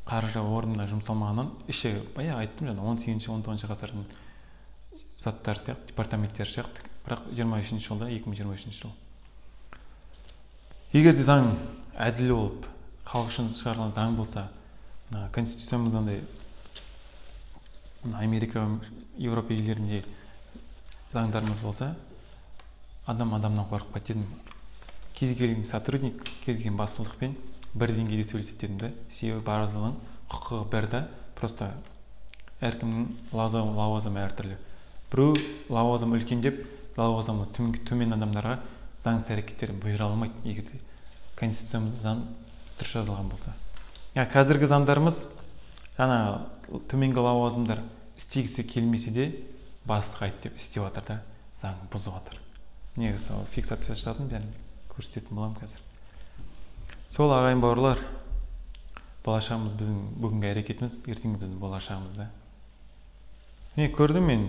қаржы орнына жұмсалмағаннан, іші баяғы айттым жаңа 18-ші, 19-шы ғасырдың заттары сияқты, департаменттері сияқты, бірақ 23 жылда, 2023 жыл. Егер де заң әділ болып, халық үшін шығарылған заң болса, мына конституциямызда Америка, Еуропа елдерінде заңдарымыз болса, адам адамнан қорықпайды дедім. Кез келген сотрудник, кез келген басшылықпен бір деңгейде сөйлеседі дедім да. Себебі барлығының құқығы бір да, просто әркімнің лауазымы әртүрлі. Біреу лауазымы үлкен деп, лауазымы төмен адамдарға заңсыз әрекеттерін бұйыра алмайды, егер де конституциямызда заң дұрыс жазылған болса. Қазіргі заңдарымыз жаңа төменгі лауазымдар істегісі келмесе де бастық айт деп істеп жатыр да, заң бұзып жатыр. Негізі сол фиксация жасадым, бәрін көрсететін боламын қазір. Сол ағайын бауырлар, болашағымыз біздің бүгінгі әрекетіміз, ертеңгі біздің болашағымыз да. Міне көрдім мен,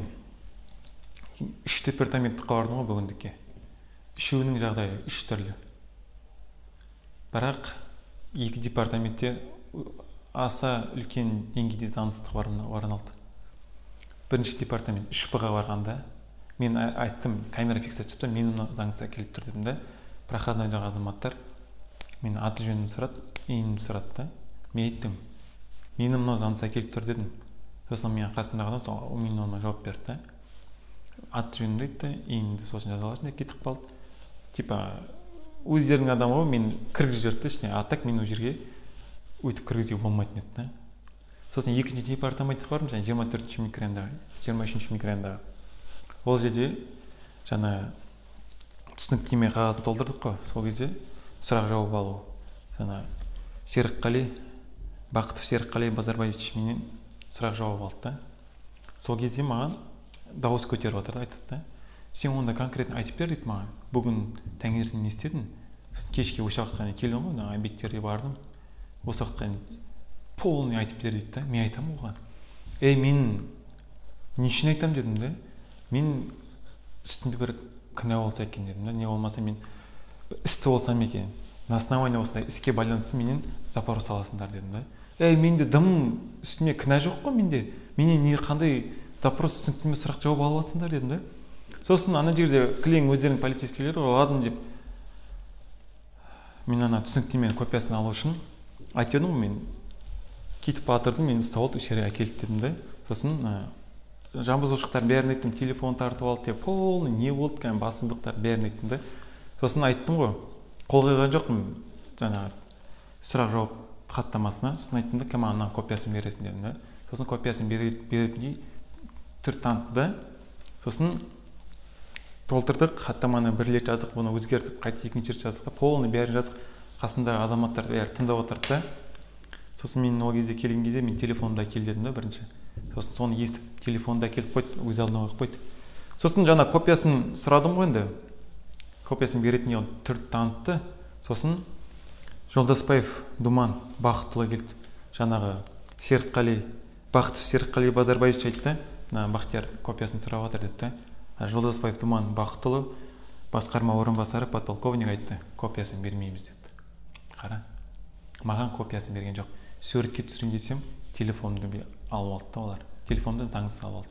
3 департаментті бардым ғой бүгіндікке. Үшеуінің жағдайы үш түрлі. Бірақ екі департаментте Аса үлкен деңгейде заңсыздық орын алды. Бірінші департамент 3Б-ға барғанда мен айттым, камера фиксация жасап, мен мына заңсыз әкеліп тұр дедім да. Проходнойдағы азаматтар мен аты жөнімді сұрады, иінімді сұрады да. Мен айттым, мені мынау заңсыз әкеліп тұр дедім. Сосын менің қасымдағы адам сол мен оған жауап берді да. Аты жөнімді айтты, иінімді сосын жаза аласың деп кетіп қалды. Типа өздерінің адамы ғой, мені кіргізіп жіберді ішіне, а так мен ол жерге өйтіп кіргізуге болмайтын еді да. Сосын екінші департаментке бардым, жаңа 24-ші микрорайондағы, 23-ші микрорайондағы. Ол жерде жаңа түсініктеме қағазын толтырдық қой, сол кезде сұрақ жауап алу. Жаңа Серікқали, Бақытов Серікқали Базарбаевич менен сұрақ жауап алды да. Сол кезде маған дауыс көтеріп отырды, айтады да. Сен онда конкретно айтып бер дейді маған. Бүгін таңертең не істедің? Сосын кешке осы уақытқа дейін келдім ғой, мына объекттерге бардым. Осы уақытқа дейін полный айтып бер дейді да. Мен айтамын оған. Ей, мен не үшін айтамын дедім да. Мен үстімде бір кінә болса екен дедім да. Не болмаса мен істі болсам екен. На основании осындай іске байланысты менен запрос аласыңдар дедім да. Ей, менде дым үстіме кінә жоқ қой менде. Менен не қандай запрос, түсініктеме, сұрақ жауап алып жатсыңдар дедім да. Сосын ана жерде кілең өздерінің полицейскийлері ладно деп мен ана түсініктеменің копиясын алу үшін айтып едім ғой, мен кетіп батырдым, мені ұстап алды, осы жерге әкелді дедім да. Сосын заң бұзушылықтардың бәрін айттым, телефон тартып алды деп, полный не болды, кәдімгі бассыздықтар бәрін айттым да. Сосын айттым ғой, қол қойған жоқпын жаңағы сұрақ жауап хаттамасына. Сосын айттым да, кім ана копиясын бересің дедім да. Сосын копиясын беретіндей түр танытты да. Сосын толтырдық, хаттаманы бір рет жаздық, оны өзгертіп, қайта екінші рет жаздық та, полный бәрін жаздық. Қасындағы азаматтар бәрі тыңдап отырды да. Сосын мен ол кезде келген кезде мен телефонымды әкел дедім да бірінші. Сосын соны естіп телефонды әкеліп қойды, өз алдына қойып қойды. Сосын жаңа копиясын сұрадым ғой енді. Копиясын беретіндей түр танытты. Сосын Жолдасбаев Думан Бақытұлы келді. Жаңағы Серікқали, Бақытов Серікқали Базарбаевич айтты, мына Бақтияр копиясын сұрап жатыр деді да. Жолдасбаев Думан Бақытұлы басқарма орынбасары подполковник айтты, копиясын бермейміз деді. Қара, маған копиясын берген жоқ. Суретке түсірейін десем, телефонымды алып алды да олар. Телефонды заңсыз алып алды.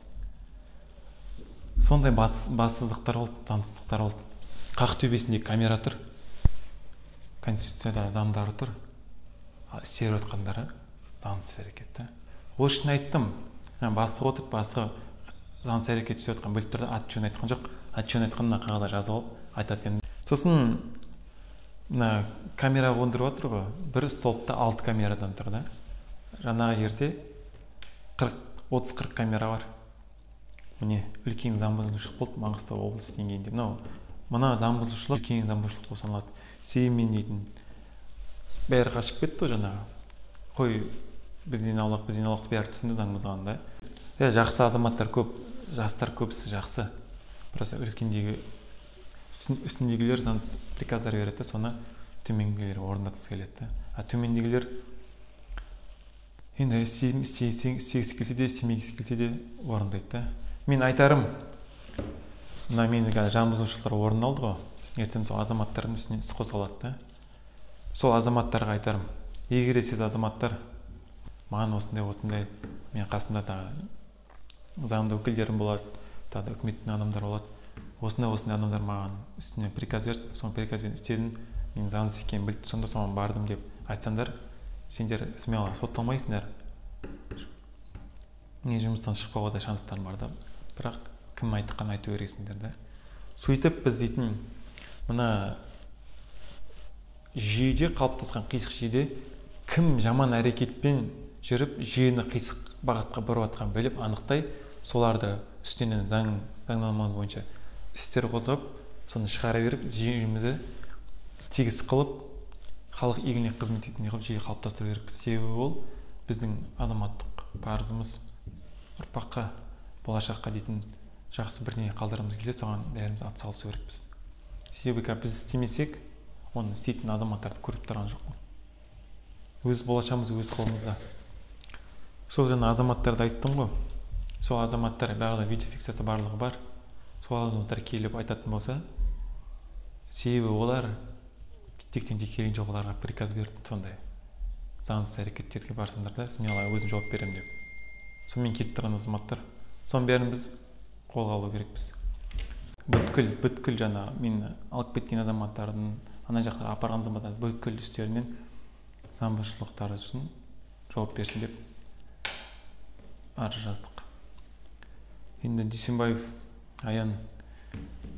Сондай бассыздықтар болды, заңсыздықтар болды. Қақ төбесінде камера тұр, конституцияда заңдары тұр, істеп жатқандары заңсыз әрекет та. Ол үшін айттым, бастығы отырып, бастығы заңсыз әрекет істеп жатқан біліп тұрды, аты жөнін айтқан жоқ. Аты жөнін айтқан мына қағазға жазып алып айтады едім. Сосын мына камера қондырып жатыр ғой, бір столбта 6 камерадан тұр да. Жаңағы жерде 30-40 камера бар. Міне үлкен заң бұзушылық болды Маңғыстау облысы деңгейінде. Мынау мына заң бұзушылық үлкен заң бұзушылық болып саналады. Себебі мен дейтін бәрі қашып кетті ғой жаңағы. Қой, бізден аулақ, бізден аулақ бәрі түсінді заң бұзғанын да. Жақсы азаматтар көп, жастар көбісі жақсы. Просто үлкендегі үстіндегілер заңсыз приказдар береді, соны төменгілер орындатқысы келеді да. А төмендегілер енді істегісі келсе де, істемегісі келсе де орындайды да. Мен айтарым, мына мені қазір заң бұзушылықтар орын алды ғой, ертең сол азаматтардың үстінен іс қозғалады да. Сол азаматтарға айтарым, егер сіз азаматтар маған осындай мен қасымда тағы заңды өкілдерім болады, тағы да үкіметтің адамдары болады, осындай адамдар маған үстіне приказ берді, соны приказбен істедім, мен заңсыз екенін біліп сонда соған бардым деп айтсаңдар, сендер смело сотталмайсыңдар, не жұмыстан шықпауға да шанстарың бар да. Бірақ кім айтқан айту керексіңдер да. Сөйтіп біз дейтін мына жүйеде қалыптасқан қисық жүйеде кім жаман әрекетпен жүріп жүйені қисық бағытқа бұрып жатқанын біліп анықтай, соларды үстінен заңнамамыз бойынша істер қозғап, соны шығара беріп, жүйемізді тегіс қылып, халық игілігіне қызмет ететіндей қылып жүйе қалыптастыру керекпіз. Себебі ол біздің азаматтық парызымыз, ұрпаққа, болашаққа дейтін жақсы бірдеңе қалдырғымыз келсе, соған бәріміз атсалысу керекпіз. Себебі біз істемесек, оны істейтін азаматтарды көріп тұрған жоқпын. Өз болашағымыз өз қолымызда. Сол жаңа азаматтарды айттым ғой. Сол азаматтар барлығы видеофиксация барлығы бар. Сол азаматтар келіп айтатын болса, себебі олар тектен тек келген жоқ, оларға приказ берді сондай. Заңсыз әрекеттерге барсаңдар да, смело өзім жауап беремін деп. Сонымен келіп тұрған азаматтар. Соның бәрін біз қолға алу керекпіз. Бүткіл жаңа мені алып кеткен азаматтардың, ана жақта апарған азаматтардың бүткіл үстерінен заң бұзушылықтары үшін жауап берсін деп арыз жаздық. Енді Дүйсенбаев Аян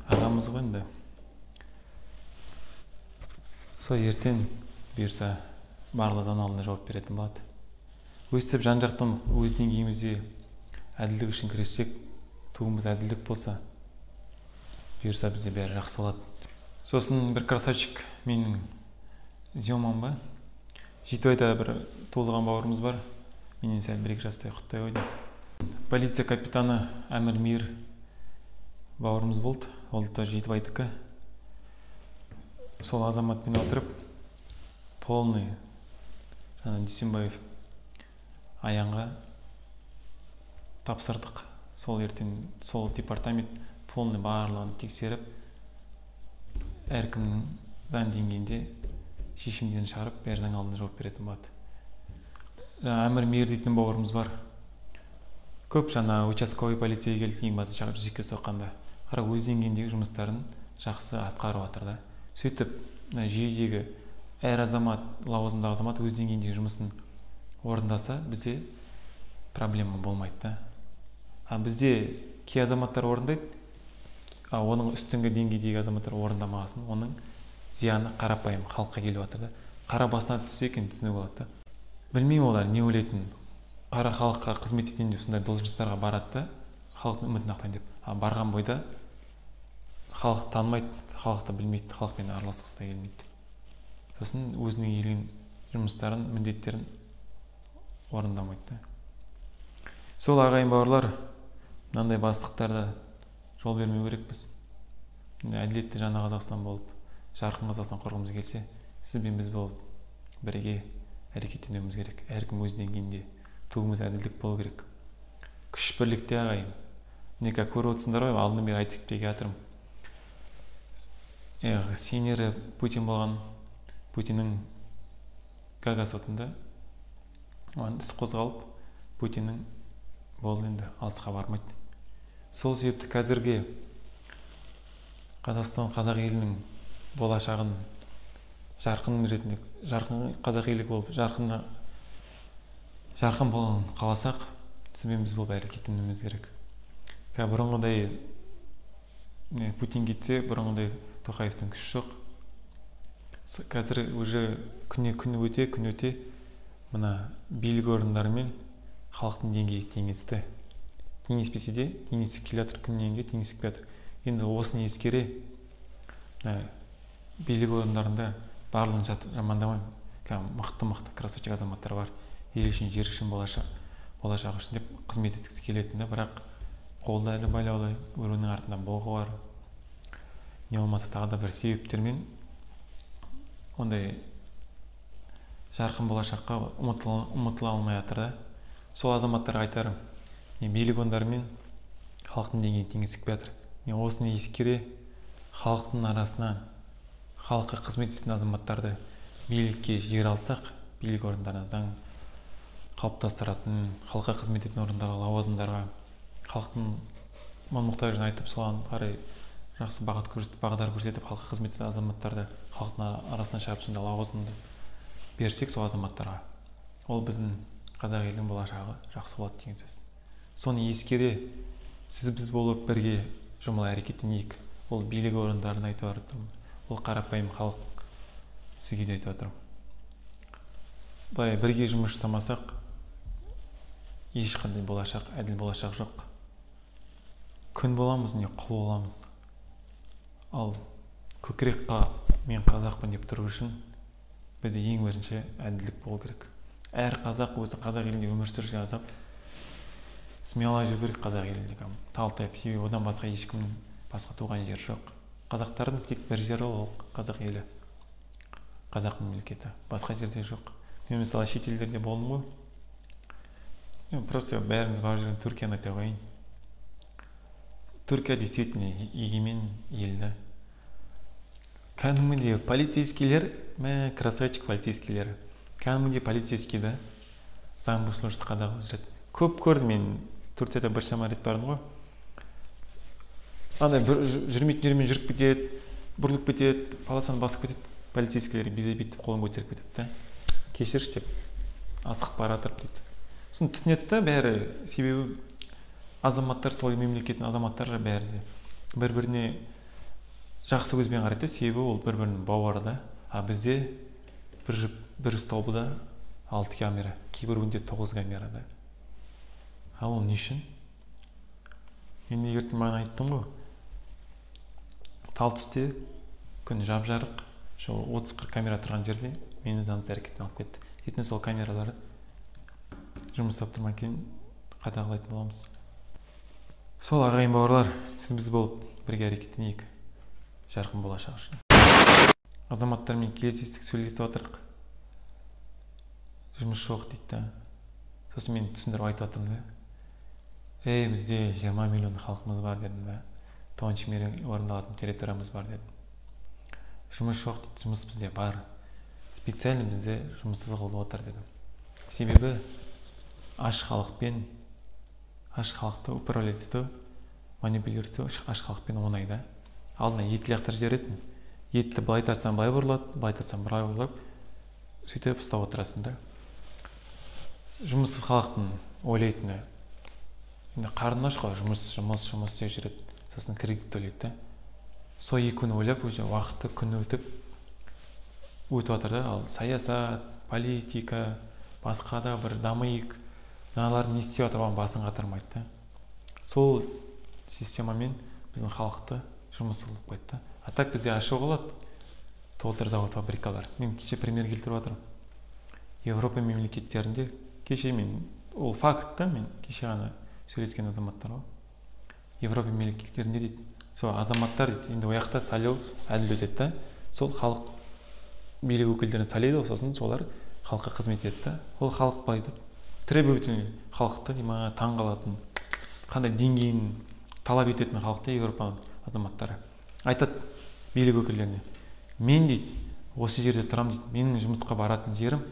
ағамыз ғой енді. Сол ертең бұйырса барлығы заң алдында жауап беретін болады. Өстіп жан-жақтан өз деңгейімізде әділдік үшін күрессек, туымыз әділдік болса, бұйырса бізде бәрі жақсы болады. Сосын бір красавчик менің Зёмам ба? Жетібайда бір туылған бауырымыз бар. Менен сәл 1-2 жастай құттай ғой деп. Полиция капитаны Әмір Мейір бауырымыз болды. Ол да Жетібайдікі. Сол азаматпен отырып, полный жаңа Дүйсенбаев Аянға тапсырдық. Сол ертең сол департамент полный барлығын тексеріп, әркімнің заң деңгейінде шешімдерін шығарып, бәрі заң алдында жауап беретін болады. Әмір Мейір дейтін бауырымыз бар. Көп жаңа участковый полиция келді, ең басында 102-ге соққанда. Қара өз деңгейіндегі жұмыстарын жақсы атқарып жатыр да. Сөйтіп, мына жүйедегі әр азамат, лауазымдағы азамат өз деңгейіндегі жұмысын орындаса, бізде проблема болмайды да. А бізде кей азаматтар орындайды, а оның үстіңгі деңгейдегі азаматтар орындамағасын, оның зияны қарапайым халыққа келіп жатыр да. Қара басына түссе екен түсіну болады да. Білмеймін олар не ойлайтынын. Қара халыққа қызмет етейін деп сондай должностьтарға барады да, халықтың үмітін ақтайын деп. А барған бойда халық танымайды, халық та білмейді, халықпен араласқысы да келмейді. Сосын өзінің елген жұмыстарын, міндеттерін орындамайды да. Сол ағайын бауырлар, мынандай бастықтарды жол бермеу керекпіз. Әділетті жаңа Қазақстан болып, жарқын Қазақстан құрғымыз келсе, сіз бен біз болып бірге әрекеттенуіміз керек. Әркім өз деңгейінде, туымыз әділдік болу керек. Күш бірлікте ағайын. Міне көріп отырсыңдар ғой, алдынан бері айтып келе жатырмын. Сенері Путин болған, Путиннің Гаага сотында оған іс қозғалып, Путиннің болды енді алысқа бармайды. Сол себепті қазіргі Қазақстан, қазақ елінің болашағын жарқын ретінде, жарқын қазақ елі болып, жарқын болғанын қаласақ, сіз бен біз болып әрекеттенуіміз керек. Бұрынғыдай Путин кетсе, бұрынғыдай Тоқаевтың күші жоқ. Қазір уже күн өте мына билік орындарымен халықтың деңгейі теңесті. Теңеспесе де теңесіп келе жатыр, күннен күнге теңесіп келе жатыр. Енді осыны ескере билік орындарында барлығын жамандамаймын. Мықты-мықты красавчик азаматтар бар. Ел үшін, жер үшін, болашақ үшін деп қызмет еткісі келетін де, бірақ қолда әлі байлаулы, біреуінің артында боғы бар. Не болмаса тағы да бір себептермен ондай жарқын болашаққа ұмытыла алмай жатыр да. Сол азаматтарға айтарым, билік орындарымен халықтың деңгейі теңесіп жатыр. Мен осыны ескере халықтың арасынан халыққа қызмет ететін азаматтарды билікке жігер алсақ, билік орындарына заң қалыптастыратын, халыққа қызмет ететін орындарға, лауазымдарға халықтың мұң-мұқтажын айтып, соған қарай жақсы бағыт көрсетіп, бағдар көрсетіп, халыққа қызмет ететін азаматтарды халықтың арасынан шығарып сондай лауазымды берсек сол азаматтарға, ол біздің қазақ елінің болашағы жақсы болады деген сөз. Соны ескере сіз біз болып бірге жұмыла әрекеттенейік. Ол билік орындарын айтып жатырмын, ол қарапайым халық, сізге де айтып жатырмын. Былай бірге жұмыс жасамасақ, ешқандай болашақ, әділ болашақ жоқ. Күн боламыз, не құл боламыз. Ал көкірек қағып, мен қазақпын деп тұру үшін бізде ең бірінші әділдік болу керек. Әр қазақ өзі қазақ елінде өмір сүріп жатып, смело жүру керек қазақ елінде, талтайып, себебі одан басқа ешкімнің басқа туған жері жоқ. Қазақтардың тек бір жері ол қазақ елі, қазақ мемлекеті, басқа жерде жоқ. Мен мысалы шетелдерде болдым ғой. Просто бәріңіз барып жүрген Түркияны айта қояйын. Түркия действительно егемен ел да. Кәдімгідей полицейскийлер, мә, красавчик полицейскийлер. Кәдімгідей полицейский да, заң бұзушылықты қадағалап жүреді. Көп көрдім мен, Турцияда біршама рет бардым ғой. Андай бір жүрмейтін жермен жүріп кетеді, бұрылып кетеді, полосаны басып кетеді. Полицейскийлер безе бүйтіп қолын көтеріп кетеді да, кешірші деп, асығып бара жатырып дейді. Сосын түсінеді да бәрі, себебі азаматтар, сол мемлекеттің азаматтары бәрі де бір біріне жақсы көзбен қарайды да, себебі ол бір бірінің бауыры да. А бізде бір жұп, бір столбыда 6 камера, кейбіреуінде 9 камера да. А ол не үшін? Енді ертең маған айттым ғой, тал түсте күн жап жарық, сол 30-40 камера тұрған жерде мені заңсыз әрекетпен алып кетті. Ертең сол камераларды жұмыс істеп тұрмай кейін қадағалайтын боламыз. Сол ағайын бауырлар, сіз біз болып бірге әрекеттенейік жарқын болашақ үшін. Азаматтармен кездестік, сөйлесіп жатырық, жұмыс жоқ дейді да. Сосын мен түсіндіріп айтып жатырмын да, ей, бізде 20 миллион халқымыз бар дедім да, 9 миллион орындалатын территориямыз бар дедім. Жұмыс жоқ дейді, жұмыс бізде бар, специально бізде жұмыссыз қылып отыр дедім. Себебі аш халықпен, аш халықты управлять ету, манипулировать ету аш халықпен оңай да. Алдына ет лақтырып жібересің, етті былай тартсаң былай бұрылады, былай тартсаң былай бұрылып, сөйтіп ұстап отырасың да. Жұмыссыз халықтың ойлайтыны, енді қарны аш қой, жұмыс, жұмыс, жұмыс деп жүреді, сосын кредит төлейді да. Сол екеуін ойлап уже уақыты күн өтіп жатыр да. Ал саясат, политика, басқа да бір дамиық, мыналар не істеп жатыр, оған басын қатырмайды да. Сол системамен біздің халықты жұмыссыз қылып қойды да. А так бізде ашу қалады, толтыр завод, фабрикалар. Мен кеше пример келтіріп жатырмын. Европа мемлекеттерінде, кеше мен, ол факт та, мен кеше ғана сөйлескен азаматтар ғой. Европа мемлекеттерінде дейді, сол азаматтар дейді, енді ол жақта сайлау әділ өтеді да, сол халық билік өкілдерін сайлайды ғой, сосын солар халыққа қызмет етеді да. Ол халық былай айтады, требовательный халықты, таң қалатын, қандай деңгейін талап ететін халық та Европаның азаматтары. Айтады билік өкілдеріне, мен дейді осы жерде тұрамын дейді, менің жұмысқа баратын жерім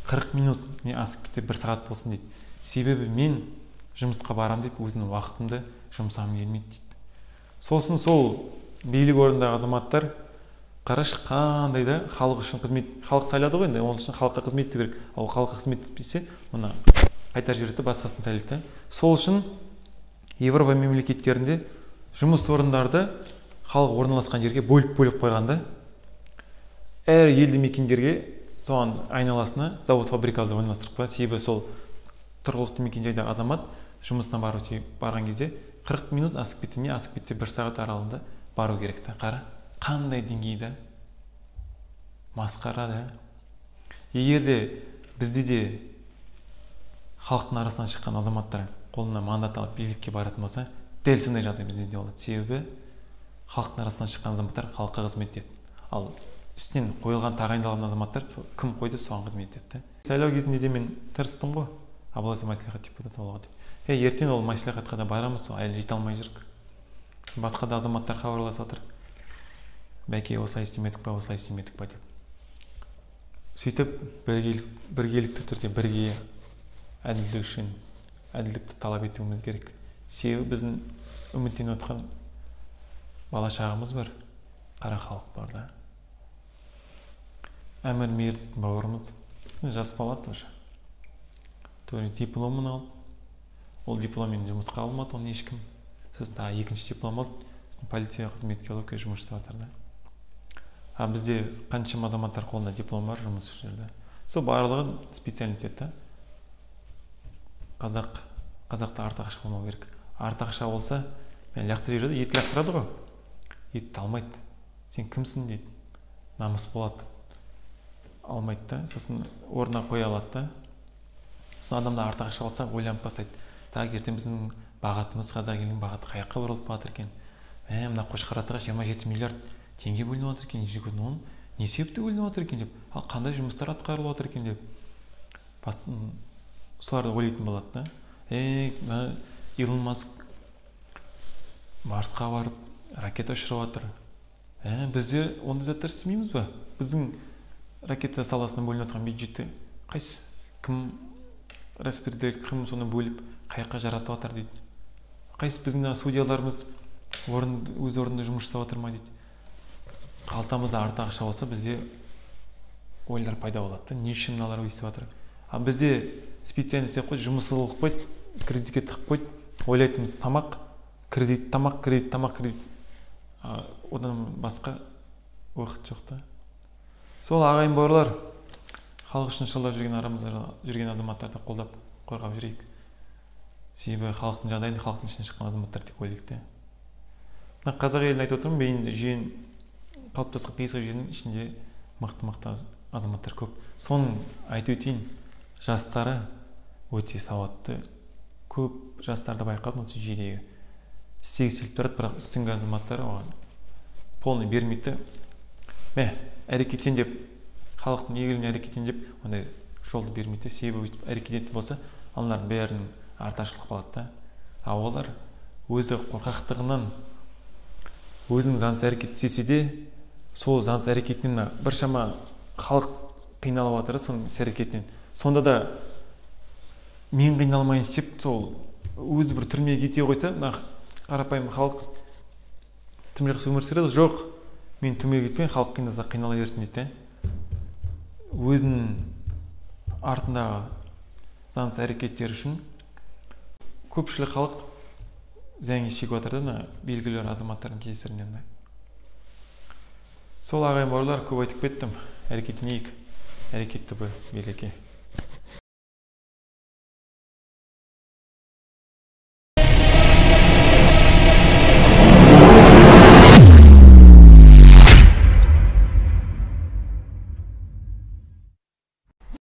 40 минут, не асып кетсе 1 сағат болсын дейді. Себебі мен жұмысқа барам деп өзімнің уақытымды жұмсағым келмейді дейді. Сосын сол билік орнындағы азаматтар қарашы қандай да халық үшін қызмет, халық сайлады ғой енді, ол үшін халыққа қызмет ету керек. Ал халыққа қызмет етпесе, оны қайтарып жібереді, басқасын сайлайды. Сол үшін Европа мемлекеттерінде жұмыс орындарды халық орналасқан жерге бөліп-бөліп қойған да. Әр елді мекендерге соған айналасына завод, фабрикаларды орналастырып қойған. Себебі сол тұрғылықты мекенжайдағы азамат жұмысына барған кезде 40 минут асып кетсе, не асып кетсе 1 сағат аралығында бару керек та. Қара, қандай деңгейде масқара да. Егер де бізде де халықтың арасынан шыққан азаматтар қолына мандат алып билікке баратын болса, дәл сондай жағдай бізде де болады. Себебі халықтың арасынан шыққан азаматтар халыққа қызмет етеді. Ал үстінен қойылған, тағайындалған азаматтар кім қойды, соған қызмет етеді. Сайлау кезінде де мен тырыстым ғой, областной мәслихат депутаты болуға деп. Ертең ол мәслихатқа да барамыз, сол әлі жете алмай жүрік. Басқа да азаматтар хабарласып жатыр. Бәке, осылай істемедік па, осылай істемедік па деп. Сөйтіп біргелікті түрде бірге әділдік үшін әділдікті талап етуіміз керек. Себебі біздің үміттеніп отқан бала шағамыз бар, қара халық бар да. Әмір Мейір дейтін бауырымыз, жас бала тоже. Тоже дипломын алып, ол дипломмен жұмысқа алмады, оны ешкім. Сосын тағы екінші диплом алып, полиция қызметке алып жұмыс жасап жатыр да. А бізде қаншама азаматтар қолында диплом бар, жұмыс істеп жүр да. Сол барлығын специальность етті. Қазақта артық ақша болмау керек. Артық ақша болса, мен лақтырып жібереді, ет лақтырады ғой. Етті алмайды. Сен кімсің дейді. Намыс болады. Алмайды да, сосын орнына қоя алады да. Сосын адамда артық ақша болса, ойланып бастайды. Так, ертең біздің бағытымыз, қазақ елінің бағыты қай жаққа бұрылып жатыр екен? Мына Қошқар атаға 27 миллиард теңге бөлініп жатыр екен, ежегодно не себепті бөлініп жатыр екен деп, ал қандай жұмыстар атқарылып жатыр екен деп соларды ойлайтын болады да. Мына Илон Маск Марсқа барып ракета ұшырып жатыр. Бізде ондай заттар істемейміз ба? Біздің ракета саласына бөлініп жатқан бюджетті Қайсы кім распределять, кім соны бөліп қай жаққа жаратып жатыр дейді. Қайсы біздің судьяларымыз өз орнында жұмыс жасап жатыр ма дейді. Қалтамызда артық ақша болса, бізде ойлар пайда болады да, не үшін мыналар өйстіп жатыр. А бізде специально істеп қойды, жұмыссыз қылып қойды, кредитке тығып қойды. Ойлайтынбыз тамақ, кредит, тамақ, кредит, тамақ, кредит. Одан басқа уақыт жоқ та. Сол ағайын бауырлар, халық үшін шылдап жүрген, арамызда жүрген азаматтарды қолдап, қорғап жүрейік. Себебі халықтың жағдайын халықтың ішінен шыққан азаматтар тек ойлайды да. Мына қазақ елін айтып отырмын, бейінді жүйен қалыптасқан қисық жүйенің ішінде мықты-мықты азаматтар көп. Соның айтып өтейін, жастары өте сауатты. Көп жастарды байқадым, осы жүйедегі істегісі келіп тұрады, бірақ үстіңгі азаматтар оған полный бермейді. Мә, әрекеттен деп, халықтың игілігіне әрекеттен деп ондай жолды бермейді. Себебі өйтіп әрекет ететін болса, аналардың бәрінің арты ашылып қалады да. А олар өзі қорқақтығынан өзінің заңсыз әрекет істесе де, сол заңсыз әрекетінен біршама халық қиналып жатыр соның іс әрекетінен. Сонда да мен қиналмайыншы деп сол өзі бір түрмеге кете қойса, мына қарапайым халық тым жақсы өмір сүреді. Жоқ, мен түрмеге кетпейін, халық қиналса қинала берсін дейді. Өзінің артындағы заңсыз әрекеттері үшін көпшілік халық зиян шегіп жатыр да, мына белгілі азаматтардың кесірінен. Сол ағайын бауырлар, көп айтып кеттім. Әрекеттенейік, әрекет түбі береке.